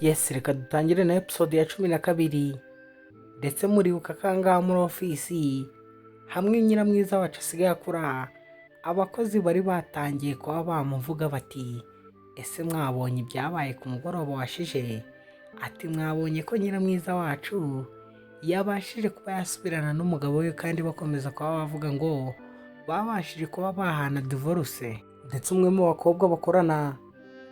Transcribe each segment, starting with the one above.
Yes, reka dutangire na episode ya 12. Ndetse muribuka ko ahangaha muri ofisi hamwe nyiramwiza wacu asigaye akora, abakozi bari batangiye kuba bamuvuga bati: "Ese mwabonye ibyabaye ku mugoroba washije?" Ati: "Mwabonye ko nyiramwiza wacu yabashije kuba yasubirana n'umugabo we?" Kandi bakomeza kuba bavuga ngo babashije kuba bahana divorce. Ndetse umwe mu bakobwa bakorana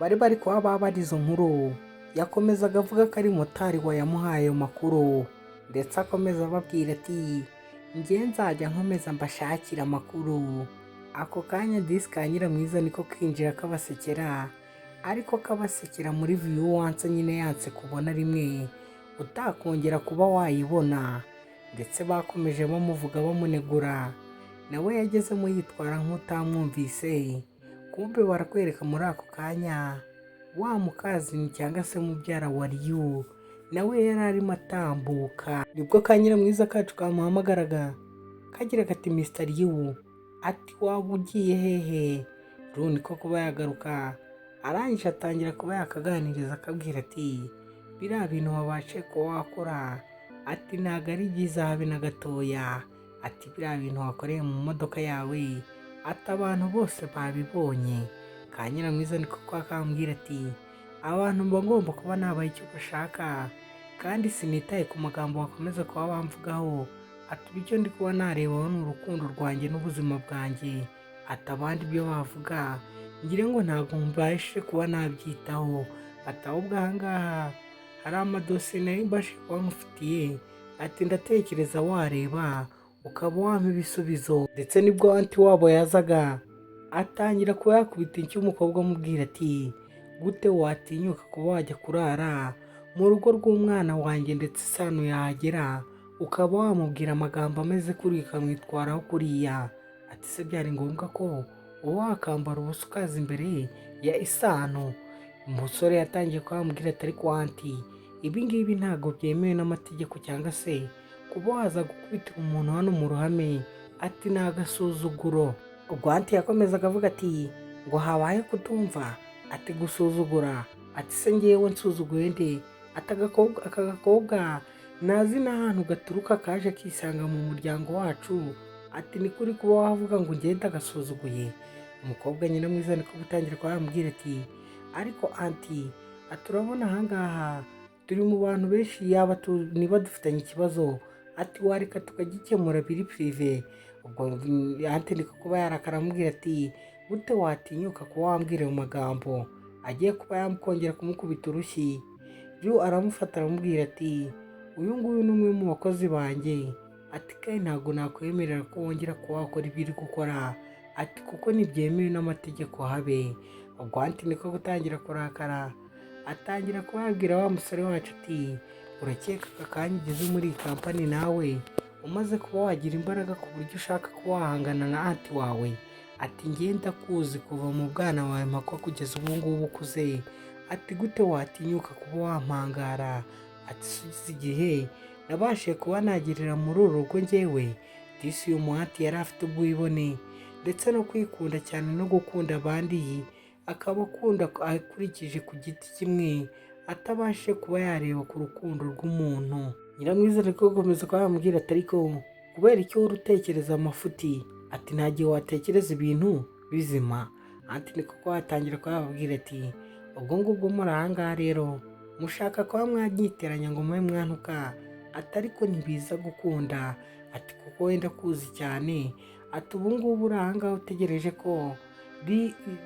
bari kuba babara izo nkuru, yakomezaga avuga ko ari motari wayamuhaye ayo makuru, ndetse akomeza ababwira ati: "Njye nzajya nkomeza mbashakira amakuru." Ako kanya disi ka nyiramwiza niko kwinjira kabasekera, ariko kabasekera muri view once nyine, yanse kubona rimwe utakongera kuba wayibona. Ndetse bakomeje bamuvuga, bamunegura, nawe yagezemo yitwara nk'utamwumvise. Kumbe barakwereka muri ako kanya wa mukazini cyangwa se mubyara wa Riyu nawe yari arimo atambuka, nibwo ka nyiramwiza kacu kamuhamagaraga kagira kati: "Mr Riyu," ati: "Waba ugiye hehe?" Ru niko kuba yagaruka, arangije atangira kuba yakaganiriza, akabwira ati: "Biriya bintu wabashe kuba wakora," ati, "ntabwo ari byiza habe na gatoya." Ati: "Biriya bintu wakoreye mu modoka yawe," ati, "abantu bose babibonye." Ka nyiramwiza niko kuba kambwira ati: "Abantu mba ngomba kuba nabaye icyo bashaka, kandi sinitaye ku magambo bakomeza kuba bamvugaho." Ati: "Icyo ndi kuba narebaho ni urukundo rwanjye n'ubuzima bwanjye." Ati: "Abandi ibyo bavuga ngire ngo ntabwo mbashe kuba nabyitaho." Ati: "Ahubwo ahangaha hari amadosiye nari mbashe kuba nkufitiye." Ati: "Ndatekereza wareba ukaba wampa ibisubizo." Ndetse nibwo aunty wabo yazaga, atangira kuba yakubita inshyi umukobwa, amubwira ati: "Gute watinyuka kuba wajya kurara mu rugo rw'umwana wanjye, ndetse isano yahagera ukaba wamubwira amagambo ameze kuriya, ukamwitwaraho kuriya?" Ati: "Se byari ngombwa ko uba wakambara ubusa ukaza imbere ya isano?" Umusore yatangiye kuba ati: "Ariko aunty, ibi ngibi ntabwo byemewe n'amategeko, cyangwa se kuba waza gukubitira umuntu hano mu ruhame," ati: "Ni agasuzuguro." Ubwo aunty yakomezaga avuga ati: "Ngo habaye kutumva?" Ati: "Gusuzugura?" Ati: "Se ngewe nsuzuguye nde?" Ati: "Aka gakobwa ntazi n'ahantu gaturuka, kaje kisanga mu muryango wacu." Ati: "Ni kuri kuba wavuga ngo ngende agasuzuguye?" Umukobwa nyina mwiza niko gutangira kuba yamubwira ati: "Ariko aunty," ati, "urabona ahangaha turi mu bantu benshi, yaba niba dufitanye ikibazo," ati, "wareka tukagikemura biri privé." Ubwo aunty niko kuba yarakara, amubwira ati: "Gute watinyuka kuba wambwira ayo magambo?" Agiye kuba yamukongera kumukubita urushyi, Ryu aramufata, aramubwira ati: "Uyu nguyu ni umwe mu bakozi banjye," ati, "kandi ntabwo nakwemerera ko wongera kuba wakora ibyo uri gukora," ati, "kuko ntibyemewe n'amategeko habe." Ubwo aunty niko gutangira kurakara, atangira kuba yabwira wa musore wacu ati: "Urakeka aka kanya ugeze muri iyi kampani nawe umaze kuba wagira imbaraga ku buryo ushaka kuba wahangana na aunty wawe?" Ati: "Ngenda kuzi kuva mu bwana wawe mpaka kugeza ubu ngubu ukuze." Ati: "Gute watinyuka kuba wampangara?" Ati: "Sugize igihe nabashije kuba nagerera muri uru rugo njyewe." Disi uyu muhati yari afite ubwibone ndetse no kwikunda cyane no gukunda abandi, akaba akunda akurikije ku giti kimwe, atabashije kuba yareba ku rukundo rw'umuntu. Nyiramwiza ariko gukomeza kuba yamubwira ati: "Ariko kubera icyo uhora utekereza amafuti?" Ati: "Nta gihe watekereza ibintu bizima." Aunty niko kuba yatangira kuba yababwira ati: "Ubwo ngubwo muri aha ngaha rero mushaka kuba mwanyiteranya ngo mube mwantuka," ati, "ariko ntibiza gukunda," ati, "kuko wenda kuzi cyane." Ati: "Ubu ngubu uri aha ngaha utegereje ko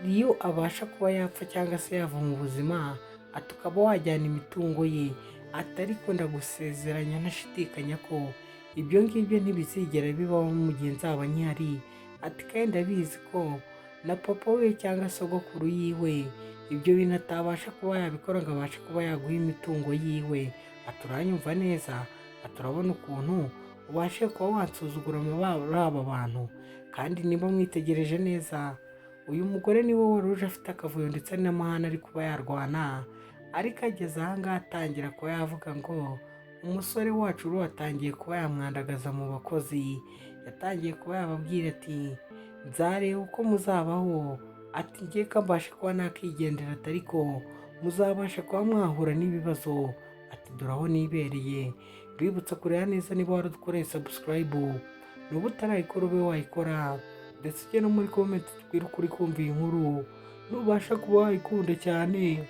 iyo abasha kuba yapfa cyangwa se yava mu buzima," ati, "ukaba wajyana imitungo ye." Ati: "Ariko ndagusezeranya ntashidikanya ko ibyo ngibyo ntibizigera bibaho mu gihe nzaba nkihari." Ati: "Kandi ndabizi ko na papa we cyangwa sogokuru yiwe ibyo bintu atabasha kuba yabikora ngo abashe kuba yaguha imitungo yiwe." Ati: "Uranyumva neza?" Ati: "Urabona ukuntu ubashe kuba wansuzugura muri aba bantu?" Kandi niba mwitegereje neza, uyu mugore niwe wari uje afite akavuyo ndetse n'amahane ari kuba yarwana, ariko ageze aha ngaha atangira kuba yavuga ngo umusore wacu uri watangiye kuba yamwandagaza mu bakozi. Yatangiye kuba yababwira ati: "Nzareba uko muzabaho," ati, "ngiye ko mbashe kuba nakigendera," ati, "ariko Muzabasha kuba mwahura n'ibibazo. Ati dore aho nibereye. Mbibutsa kureba neza niba waradukoreye subscribe, nuba utarayikora ube wayikora, ndetse ujye no muri comment tubwire ukuri kumva iyi nkuru. Nubasha kuba wayikunda cyane,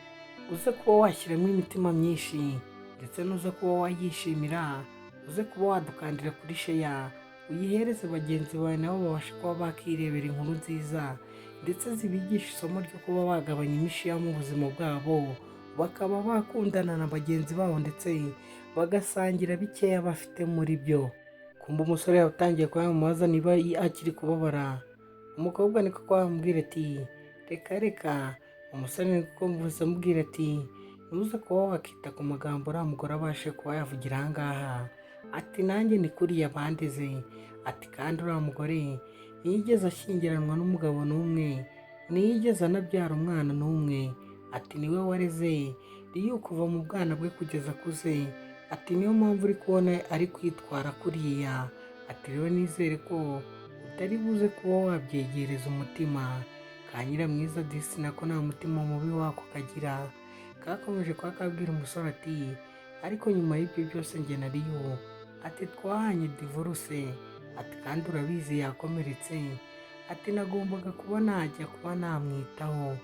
uze kuba washyiramo imitima myinshi, ndetse nuza kuba wayishimira, uze kuba wadukandira kuri share, uyihereze bagenzi bawe nabo babashe kuba bakirebera inkuru nziza, ndetse zibigisha isomo ryo kuba bagabanya imishiya mu buzima bwabo, bakaba bakundana na bagenzi babo, ndetse bagasangira bikeya bafite muri byo. Kumva umusore yatangiye kuba yamubaza niba akiri kubabara. Umukobwa niko kuba yamubwira ati reka reka. Umusore niko kumva amubwira ati ntuze kuba wakita ku magambo uriya mugore abashe kuba yavugira aha ngaha. Ati nanjye ni kuriya bandeze. Ati kandi uriya mugore ntiyigeze ashyingiranwa n'umugabo n'umwe, ntiyigeze anabyara umwana n'umwe. Ati niwe wareze Riyu kuva mu bwana bwe kugeza akuze. Ati niyo mpamvu uri kubona ari kwitwara kuriya. Ati rero nizere ko utari buze kuba wabyegereza umutima. Ka Nyiramwiza disi nako nta mutima mubi wako kagira, kakomeje kuba kabwira umusore ati ariko nyuma y'ibyo byose njye na Riyu, ati twahanye divorce. Ati kandi urabizi yakomeretse. Ati nagombaga kuba najya kuba namwitaho.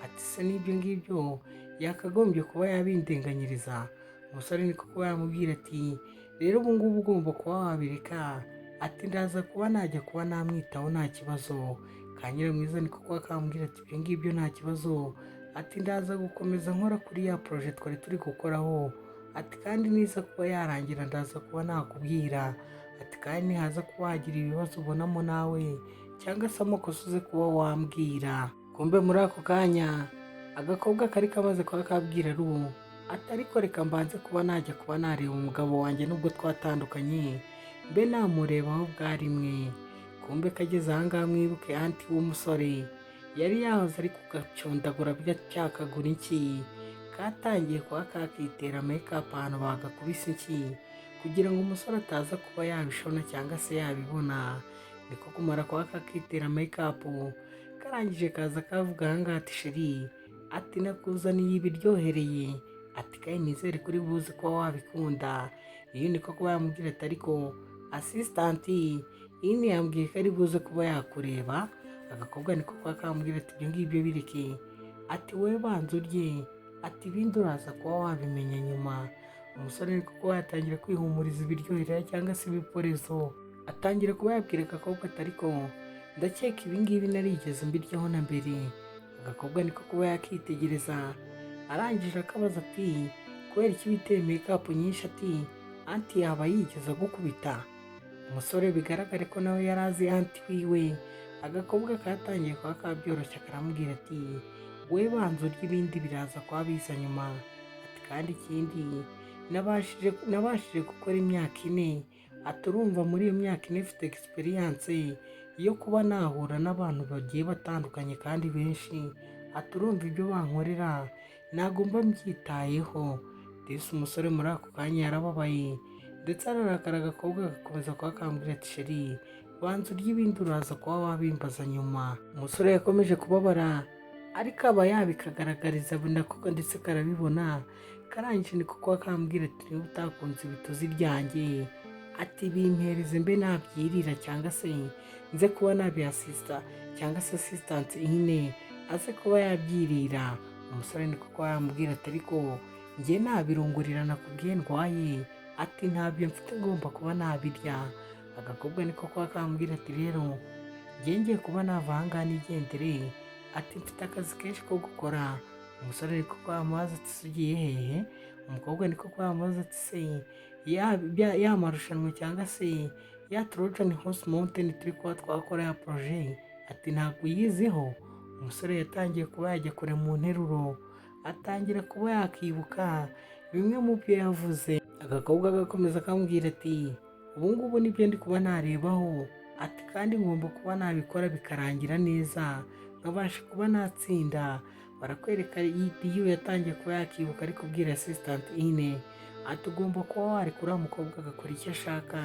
Ati se n'ibyo ngibyo yakagombye kuba yabindenganyiriza? Umusore niko kuba yamubwira ati rero ubu ngubu ugomba kuba wabireka. Ati ndaza kuba najya kuba namwitaho nta kibazo. Ka Nyiramwiza niko kuba kamubwira ati ibyo ngibyo nta kibazo. Ati ndaza gukomeza nkora kuri ya projet twari turi gukoraho. Ati kandi niza kuba yarangira ndaza kuba nakubwira. Ati kandi nihaza kuba wagira ibibazo ubonamo nawe cyangwa se amakosa, uze kuba wambwira. Kumbe muri ako kanya agakobwa kari kamaze kuba kabwira Rubu ati ariko reka mbanze kuba najya kuba nareba umugabo wanjye, nubwo twatandukanye, mbe namurebaho bwa rimwe. Kumbe kageze ahangaha, mwibuke aunty w'umusore yari yahoze ari kugacyondagura byakagura iki, katangiye kuba kakitera makeup ahantu bagakubise iki, kugira ngo umusore ataza kuba yabishona cyangwa se yabibona. Niko kumara kuba kakitera makeup, karangije kaza kavuga ahangaha ati chéri, ati nakuzaniye ibiryohereye. Ati kandi nizere kuri buze kuba wabikunda. Iyo niko kuba yamubwira ati ariko assistant iyi yambwiye ko ari buze kuba yakureba. Agakobwa niko kuba kamubwira ati ibyo ngibyo bireke. Ati wowe banza urye. Ati ibindi uraza kuba wabimenya nyuma. Umusore niko kuba yatangira kwihumuriza ibiryoherera cyangwa se ibiporezo, atangira kuba yabwira agakobwa ati ariko ndakeka ibi ngibi narigeze mbiryaho na mbere. Agakobwa niko kuba yakitegereza, arangije akabaza ati kubera iki witeye makeup nyinshi? Ati aunty yaba yigeze agukubita? Umusore bigaragare ko nawe yari azi aunty wiwe. Agakobwa katangiye kuba kabyoroshya, karamubwira ati we banza urya, ibindi biraza kuba biza nyuma. Ati kandi ikindi nabashije gukora imyaka 4. Ati urumva muri iyo myaka 4 mfite experience yo kuba nahura n'abantu bagiye batandukanye kandi benshi. Ati urumva ibyo bankorera ntabwo mba mbyitayeho. Disi umusore muri ako kanya yarababaye ndetse ararakara. Agakobwa gakomeza kuba kambwira ati chéri, banza urye, ibindi uraza kuba wabimbaza nyuma. Umusore yakomeje kubabara, ariko aba yabikagaragariza nako ndetse karabibona. Karangije niko kuba kambwira ati niba utakunze ibituzi ryanjye, ati bimpereze mbe nabyirira, cyangwa se nze kuba nabihasista cyangwa se assistant nyine aze kuba yabyirira. Umusore niko kuba yamubwira ati ariko njye nabirungurira, nakubwiye ndwaye. Ati ntabyo mfite, ngomba kuba nabirya. Agakobwa niko kuba kambwira ati rero njye ngiye kuba nava ahangaha nigendere. Ati mfite akazi kenshi ko gukora. Umusore niko kuba yamubaza ati se ugiye hehe? Umukobwa niko kuba yamubaza ati se ya marushanwa cyangwa se ya Trojan Horse Mountain turi kuba twakora ya projet, ati ntabwo uyiziho? Umusore yatangiye kuba yajya kure mu nteruro, atangira kuba yakibuka bimwe mu byo yavuze. Agakobwa gakomeza kambwira ati ubu ngubu nibyo ndi kuba narebaho. Ati kandi ngomba kuba nabikora bikarangira neza, nkabasha kuba natsinda. Barakwereka iyo yatangiye kuba yakibuka ari kubwira assistant ine ati ugomba kuba wareka uriya mukobwa agakora icyo ashaka,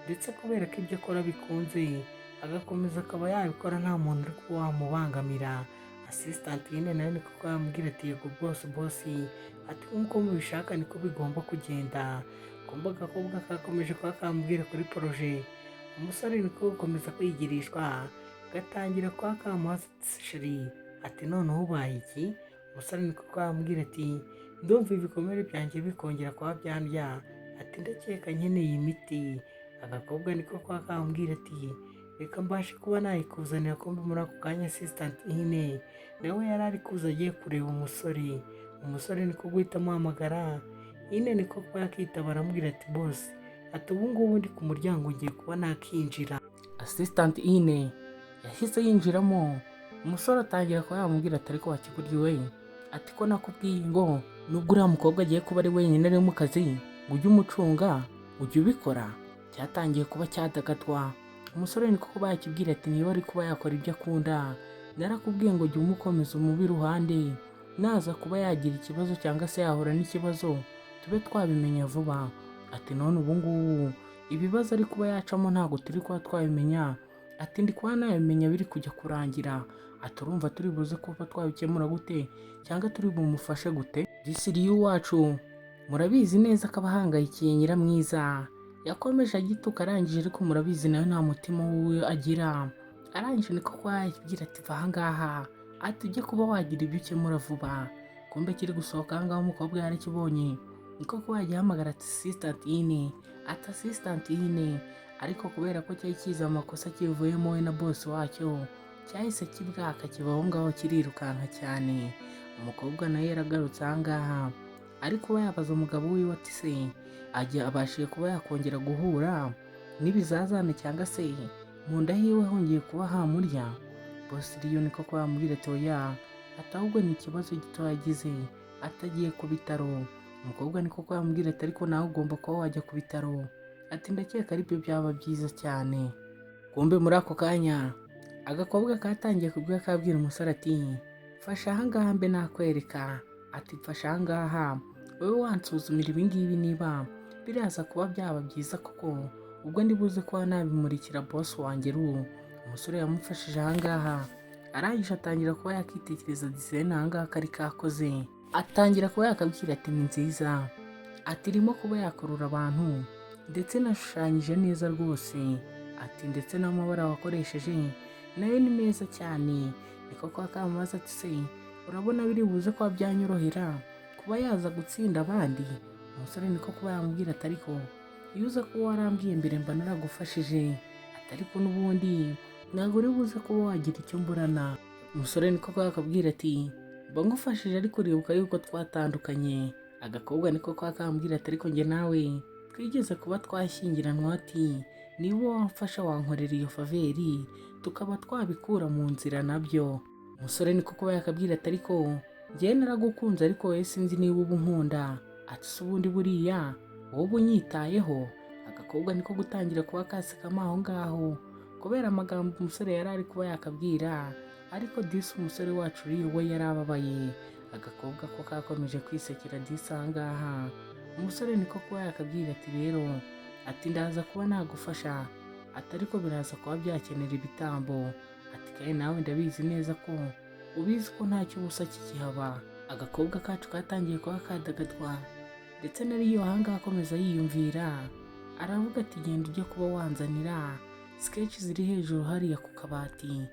ndetse kubera ko ibyo akora bikunze, agakomeza akaba yabikora nta muntu uri kuba wamubangamira. Assistant nyine nawe niko yamubwira ati: "Yego rwose boss," ati: "Nk'uko mubishaka niko bigomba kugenda." Kumba agakobwa kakomeje kuba kamubwira kuri projet. Umusore niko gukomeza kwigirishwa, gatangira kuba kamubaza ati: "Chérie," ati: "Noneho ubaye iki?" Umusore niko kamubwira ati: "Ndumva ibikomere byanjye bikongera kuba byandya," ati: "Ndakeka nkeneye imiti." Agakobwa niko kuba kamubwira ati: "Reka mbashe kuba nayikuzanira." Kumbe muri ako kanya assistant nyine nawe yari ari kuza agiye kureba umusore. Umusore niko guhita amuhamagara nyine, niko kuba yakitaba, aramubwira ati: "Boss," ati: "Ubu ngubu ndi ku muryango, ngiye kuba nakinjira." Assistant ine yahise yinjiramo. Umusore atangira kuba yamubwira ati: "Ariko wakiguryi we," ati: "ko nakubwiye ngo nubwo uriya mukobwa agiye kuba ari wenyine ari mu kazi ngo ujye umucunga, ujye ubikora?" Cyatangiye kuba cyadagadwa. Umusore niko kuba yakibwira ati: "Niba ari kuba yakora ibyo akunda, narakubwiye ngo jya umukomeza umubi iruhande, naza kuba yagira ikibazo cyangwa se yahura n'ikibazo tube twabimenya vuba." Ati: "None ubu ngubu ibibazo ari kuba yacamo ntabwo turi kuba twabimenya." Ati: "Ndi kuba nabimenya biri kujya kurangira." Ati: "Urumva turi buze kuba twabikemura gute cyangwa turi bumufashe gute?" Disiriyu wacu murabizi neza ko abahangayikiye Nyiramwiza yakomeje agituka arangije, ariko murabizi nawe nta mutima wiwe agira. Arangije niko kuba yabwira ati: "Va ahangaha," ati: "ujye kuba wagira ibyo ukemura vuba." Kumbe kiri gusohoka ahangaha umukobwa yarakibonye, niko kuba yagiye ahamagara ati: "Assistant ine," ati: "Assistant ine." Ariko kubera ko cyari kizi amakosa kivuyemo we na boss wacyo, cyahise kibwaka kiva aho ngaho kirirukanka cyane. Umukobwa nawe yaragarutse ahangaha, ariko kuba yabaza umugabo wiwe ati: "Se ajya abashije kuba yakongera guhura n'ibizazane cyangwa se mu nda hiwe hongeye kuba hamurya?" Boss Riyo niko kuba yamubwira ati: "Oya," ati: "ahubwo ni ikibazo gito yagize," atagiye ku bitaro. Umukobwa niko kuba yamubwira ati: "Ariko nawe ugomba kuba wajya ku bitaro," ati: "ndakeka aribyo byaba byiza cyane." Kumbe muri ako kanya agakobwa katangiye kubwira kabwira umusore ati: "Fasha ahangaha mbe nakwereka," ati: "Mfasha ahangaha wowe wansuzumira ibingibi niba biraza kuba byaba byiza koko, ubwo ndi buze kuba nabimurikira boss wanjye ru." Umusore yamufashije ahangaha, arangije atangira kuba yakitekereza design ahangaha kari kakoze, atangira kuba yakabwira ati: "Ni nziza," ati: "irimo kuba yakurura abantu, ndetse nashushanyije neza rwose," ati: "ndetse n'amabara wakoresheje nayo ni meza cyane." Niko kwa kamubaza ati: "Se urabona biri buze kuba byanyorohera kuba yaza gutsinda abandi?" Umusore niko kuba yamubwira ati: "Ariko iyo uza kuba warambwiye mbere mba naragufashije," ati: "ariko n'ubundi ntabwo uri buze kuba wagira icyo mburana." Umusore niko kuba yakabwira ati: "Mba ngufashije, ariko uribuka yuko twatandukanye." Agakobwa niko kuba kambwira ati: "Ariko njye nawe twigeze kuba twashyingiranwa," ati: "niba wamfasha wankorera iyo faveur tukaba twabikura mu nzira nabyo." Umusore niko kuba yakabwira ati: "Ariko njyewe naragukunze, ariko wowe sinzi niba uba unkunda," ati: "se ubundi buriya wowe uba unyitayeho?" Agakobwa niko gutangira kuba kasekamo aho ngaho kubera amagambo umusore yari ari kuba yakabwira. Ariko disi umusore wacu uriya we yari ababaye, agakobwa ko kakomeje kwisekera disi aha ngaha. Umusore niko kuba yakabwira ati: "Rero," ati: "ndaza kuba nagufasha," ati: "ariko biraza kuba byakenera ibitambo," ati: "kandi nawe ndabizi neza ko ubizi ko ntacyo ubusa kikihaba." Agakobwa kacu katangiye kuba kadagadwa, ndetse na Riyo ahangaha akomeza yiyumvira, aravuga ati: "Genda ujye kuba wanzanira sketch ziri hejuru hariya ku kabati,"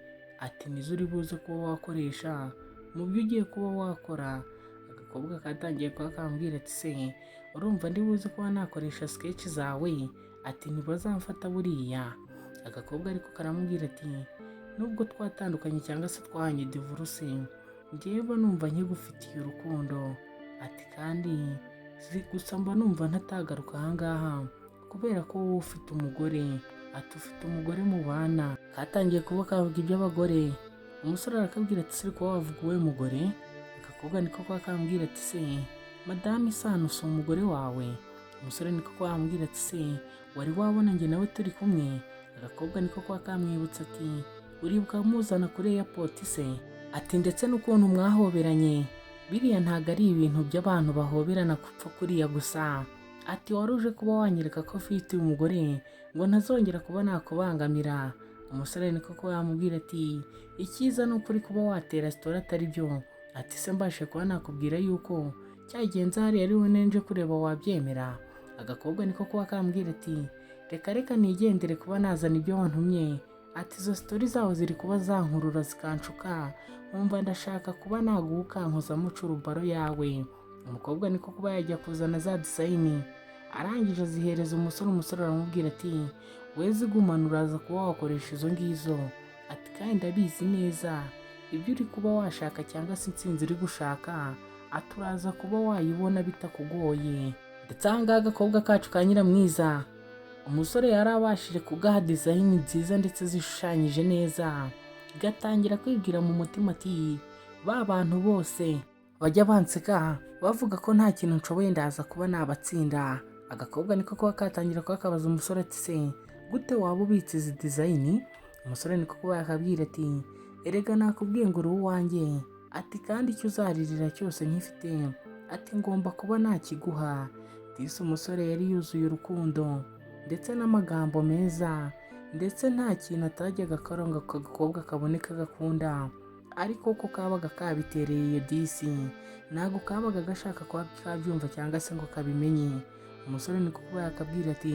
ati: "nizo uri buze kuba wakoresha mu byo ugiye kuba wakora." Agakobwa katangiye kuba kambwira ati: "Se urumva ndi buze kuba nakoresha sketch zawe?" Ati: "ntibazamfata buriya?" Agakobwa ariko karamubwira ati: "Nubwo twatandukanye cyangwa se twahanye divorce, njyewe numva nkigufitiye urukundo," ati: "kandi gusa mba numva ntatagaruka ahangaha kubera ko wowe ufite umugore," ati: "ufite umugore mubana." Katangiye kuba kavuga iby'abagore. Umusore arakabwira ati: "Se kuba wavuga uwe mugore?" Agakobwa niko kuba kambwira ati: "Se madame Isano si umugore wawe?" Umusore niko kuba yamubwira ati: "Se wari wabona njye nawe turi kumwe?" Agakobwa niko kuba kamwibutsa ati: "Uribuka muzana kuri airport se?" Ati: "ndetse n'ukuntu mwahoberanye, biriya ntabwo ari ibintu by'abantu bahoberana gupfa kuriya gusa," ati: "wari uje kuba wanyereka ko ufite umugore ngo ntazongera kuba nakubangamira." Umusore niko kuba yamubwira ati: "Icyiza ni ukuri kuba watera story atari byo." Ati: "Se mbashe kuba nakubwira yuko cyagenze hariya ari we nje kureba, wabyemera?" Agakobwa niko kuba kambwira ati: "Reka reka, nigendere kuba nazana ibyo wantumye." Ati: "Izo story zawo ziri kuba zankurura zikanshuka, nkumva ndashaka kuba naguha ukankozamo urubaro yawe." Umukobwa niko kuba yajya kuzana za design, arangije azihereza umusore. Umusore aramubwira ati: "We zigumana, uraza kuba wakoresha izo ngizo." Ati: "Kandi ndabizi neza ibyo uri kuba washaka cyangwa se intsinzi uri gushaka." Ati: "Uraza kuba wayibona bitakugoye." Ndetse aha ngaha agakobwa kacu ka Nyiramwiza, umusore yari abashije kugaha design nziza ndetse zishushanyije neza, gatangira kwibwira mu mutima ati: "Ba bantu bose bajya banseka bavuga ko nta kintu nshoboye, ndaza kuba nabatsinda." Agakobwa niko kuba katangira kuba kabaza umusore ati: "Se gute waba ubitse izi design?" Umusore niko kuba yakabwira ati: "Erega nakubwiye ngo uri uwanjye." Ati: "Kandi icyo uzaririra cyose nkifite," ati, "ngomba kuba nakiguha." Disi umusore yari yuzuye urukundo ndetse n'amagambo meza, ndetse nta kintu atajyaga akora ngo ako gakobwa kaboneke gakunda, ariko ko kabaga kabitereye iyo disi ntabwo kabaga gashaka kuba kabyumva cyangwa se ngo kabimenye. Umusore niko kuba yakabwira ati: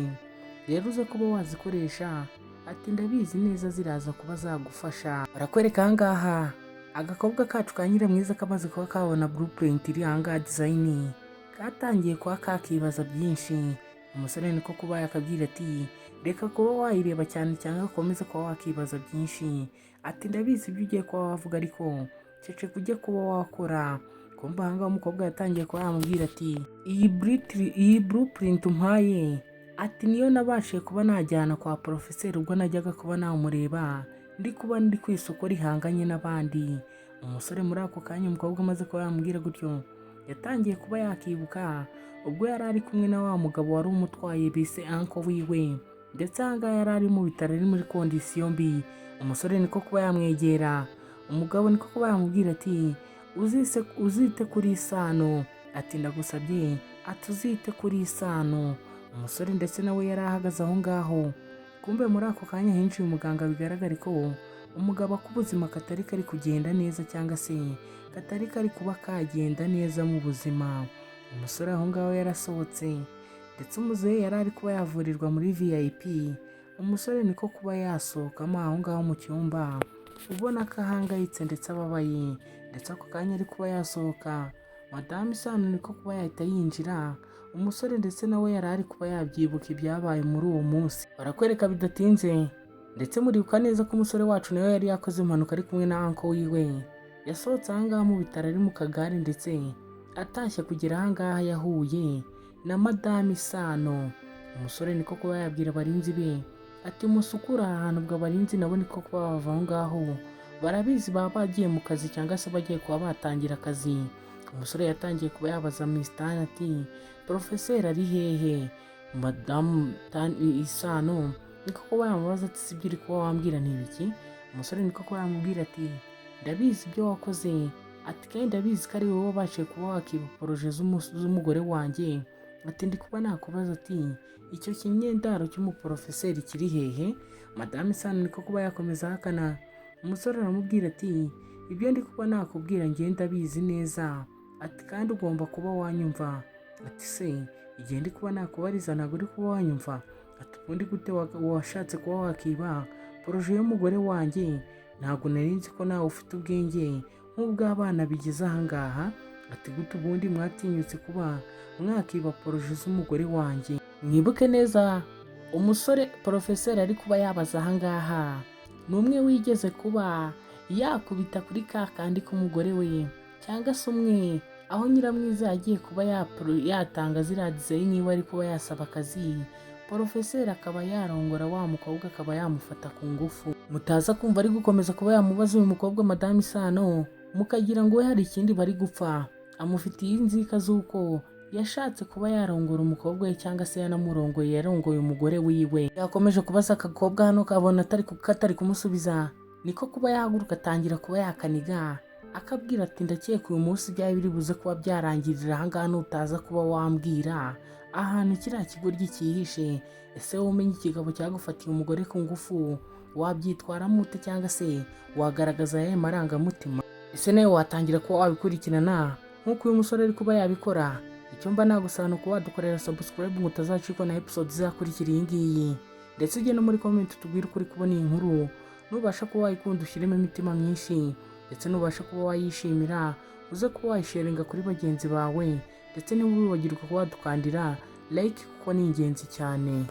"Rero uze kuba wazikoresha." Ati: "Ndabizi neza ziraza kuba zagufasha." Barakwereka ahangaha agakobwa kacu ka Nyiramwiza kamaze kuba kabona blueprint iri ahangaha, design, katangiye kuba kakibaza byinshi. Umusore niko kuba yakabwira ati: "Reka kuba wayireba cyane cyangwa ukomeze kuba wakibaza byinshi." Ati: "Ndabizi ibyo ugiye kuba wavuga, ariko ceceka ujye kuba wakora." Kumva ahangaha umukobwa yatangiye kuba yamubwira ati: "Iyi blueprint umpaye," ati, "niyo nabashije kuba najyana kwa porofeseri ubwo najyaga kuba namureba ndi kuba ndi ku isoko rihanganye n'abandi." Umusore muri ako kanya, umukobwa amaze kuba yamubwira gutyo, yatangiye kuba yakibuka ubwo yari ari kumwe na wa mugabo wari umutwaye bise uncle wiwe, ndetse ahangaha yari ari mu bitaro ari muri condition mbi. Umusore niko kuba yamwegera, umugabo niko kuba yamubwira ati: "Uzise uzite kuri Isano." Ati: "Ndagusabye," ati, "uzite kuri Isano." Umusore ndetse nawe yari ahagaze aho ngaho. Kumbe muri ako kanya hinjiye umuganga, bigaragare ko umugabo ak'ubuzima katari kari kugenda neza cyangwa se katari kari kuba kagenda neza mu buzima. Umusore aho ngaho yarasohotse, ndetse umuzehe yari ari kuba yavurirwa muri VIP. Umusore niko kuba yasohokamo aho ngaho mu cyumba, ubona ko ahangayitse ndetse ababaye. Ndetse ako kanya ari kuba yasohoka, Madamu Isano niko kuba yahita yinjira. Umusore ndetse nawe yari ari kuba yabyibuka ibyabaye muri uwo munsi. Barakwereka bidatinze, ndetse muribuka neza ko umusore wacu nawe yari yakoze impanuka ari kumwe na uncle wiwe. Yasohotse ahangaha mu bitaro ari mu kagare, ndetse atashye kugera ahangaha yahuye na Madamu Isano. Umusore niko kuba yabwira abarinzi be ati: "Musukure aha hantu." Ubwo abarinzi nabo niko kuba bava aho ngaho, barabizi baba bagiye mu kazi cyangwa se bagiye kuba batangira akazi. Umusore yatangiye kuba yabaza Misitani ati: "Porofeseri ari hehe?" Madamu Isano niko kuba yamubaza ati: "Si ibyo uri kuba wambwira ni ibiki?" Umusore niko kuba yamubwira ati: "Ndabizi ibyo wakoze," ati, "kandi ndabizi ko ari wowe wabashije kuba wakiba projet z'umugore wanjye." Ati: "Ndi kuba nakubaza," ati, "icyo kinyendaro cy'umuporofeseri kiri hehe?" Madamu Isano niko kuba yakomeza ahakana. Umusore aramubwira ati: "Ibyo ndi kuba nakubwira njye ndabizi neza," ati, "kandi ugomba kuba wanyumva." Ati: "Se igihe ndi kuba nakubariza ntabwo uri kuba wanyumva?" Ati: "Ubundi gute washatse kuba wakiba projet y'umugore wanjye? Ntabwo nari nzi ko nawe ufite ubwenge nk'ubw'abana bigeze ahangaha." Ati: "Gute ubundi mwatinyutse kuba mwakiba projet z'umugore wanjye?" Mwibuke neza, umusore porofeseri ari kuba yabaza ahangaha ni umwe wigeze kuba yakubita kuri ka kandi k'umugore we, cyangwa se umwe aho Nyiramwiza yagiye kuba yatanga ziriya design niba ari kuba yasaba akazi, porofeseri akaba yarongora wa mukobwa, akaba yamufata ku ngufu. Mutaza kumva ari gukomeza kuba yamubaza uyu mukobwa Madamu Isano, mukagira ngo we hari ikindi bari gupfa. Amufitiye inzika z'uko yashatse kuba yarongora umukobwa we, cyangwa se yanamurongoye, yarongoye umugore wiwe. Yakomeje kubaza akakobwa hano, kabona katari kumusubiza, niko kuba yahaguruka atangira kuba yakaniga, akabwira ati: "Ndakeka uyu munsi byaba biri buze kuba byarangirira ahangaha nutaza kuba wambwira ahantu kiriya kigoryi cyihishe. Ese wowe umenya ikigabo cyagufatiye umugore ku ngufu?" Wabyitwaramo ute cyangwa se wagaragaza ayahe marangamutima? Ese nawe watangira kuba wabikurikirana nk'uko uyu musore ari kuba yabikora? Icyo mba nagusaba ni ukuba wadukorera subscribe ngo utazacikwa na episode izakurikira iyi ngiyi, ndetse ujye no muri comment utubwire uko uri kubona iyi nkuru. Nubasha kuba wayikunda, ushyiremo imitima myinshi, ndetse nubasha kuba wayishimira, uze kuba wayisharinga kuri bagenzi bawe, ndetse niba wibagirwa kuba wadukandira like kuko ni ingenzi cyane.